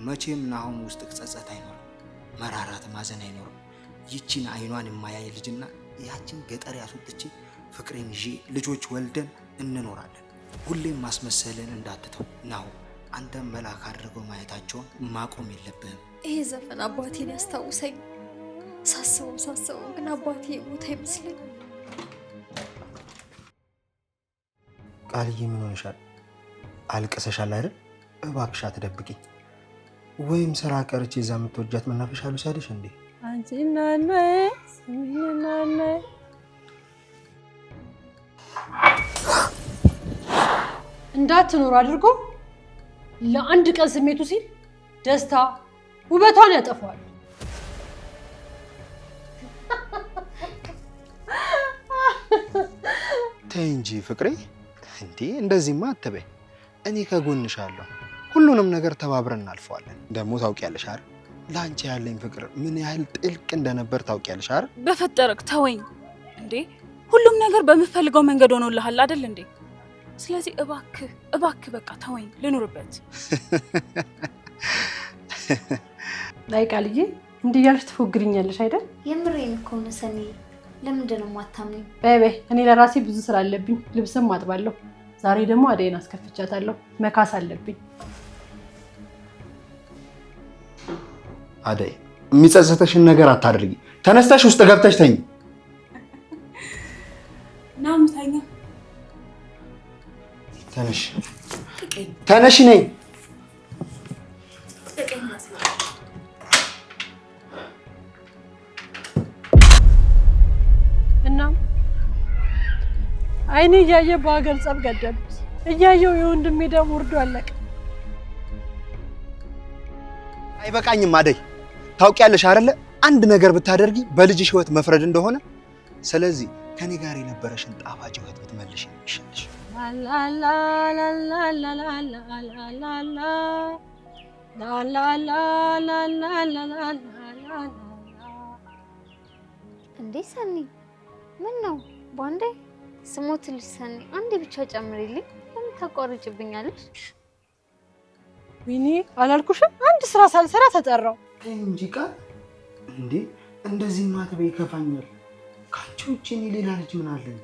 መቼም ናሆም ውስጥ ጸጸት አይኖርም፣ መራራት ማዘን አይኖርም። ይቺን አይኗን የማያይ ልጅና ያችን ገጠር ያስወጥቼ ፍቅሬን ይዤ ልጆች ወልደን እንኖራለን። ሁሌም ማስመሰልን እንዳትተው ናሆም። አንተም መልአክ አድርገው ማየታቸውን ማቆም የለብህም። ይሄ ዘፈን አባቴን ያስታውሰኝ። ሳስበው ሳስበው ግን አባቴ የሞተ አይመስለኝ። ቃልዬ ምን ሆነሻል? አልቅሰሻል አይደል? እባክሽ አትደብቂኝ። ወይም ስራ ቀርቼ እዛ የምትወጃት መናፈሻ ልውሰድሽ እንዴ? እንዳትኖር አድርጎ ለአንድ ቀን ስሜቱ ሲል ደስታ ውበቷን ያጠፋዋል። ተይ እንጂ ፍቅሬ፣ እንዴ እንደዚህማ አትበይ። እኔ ከጎንሽ አለሁ። ሁሉንም ነገር ተባብረን እናልፈዋለን። ደግሞ ታውቂያለሽ አይደል ለአንቺ ያለኝ ፍቅር ምን ያህል ጥልቅ እንደነበር ታውቂያለሽ አይደል? በፈጠረክ ተወኝ እንዴ! ሁሉም ነገር በምፈልገው መንገድ ሆኖልሃል አይደል እንዴ? ስለዚህ እባክህ እባክህ በቃ ተወኝ ልኑርበት። አይ ቃልዬ፣ እንዲህ እያልሽ ትፎግሪኛለሽ አይደል? የምሬን እኮ ነው ሰኒ። ለምንድን ነው የማታምኚኝ? በይ በይ፣ እኔ ለራሴ ብዙ ስራ አለብኝ፣ ልብስም አጥባለሁ። ዛሬ ደግሞ አደይን አስከፍቻታለሁ፣ መካስ አለብኝ። አደይ የሚጸጽተሽን ነገር አታድርጊ። ተነስተሽ ውስጥ ገብተሽ ተኝ። ና ምተኛ። ተነሽ ተነሽ፣ ነይ። እናም አይኔ እያየ በሀገር ጸብ ገደሉት። እያየው የወንድሜ ደም ወርዶ አለቀ። አይበቃኝም አደይ፣ ታውቂያለሽ አይደለ አንድ ነገር ብታደርጊ በልጅሽ ህይወት መፍረድ እንደሆነ። ስለዚህ ከኔ ጋር የነበረሽን ጣፋጭ ህይወት ብትመልሽ ይሻልሽ። እንዴ ሰኒ፣ ምን ነው በአንዴ ስሞትልሽ? ሰኒ አንዴ ብቻ ጨምሪልኝ። ለምን ታቋርጭብኛለሽ? ወይኔ አላልኩሽም? አንድ ስራ ሳልሰራ ተጠራው እንጂ ቃል እንዴ እንደዚህ ማትበይ ይከፋኛል። ከአንቺ ውጭ እኔ ሌላ ልጅ ምን አለኝ?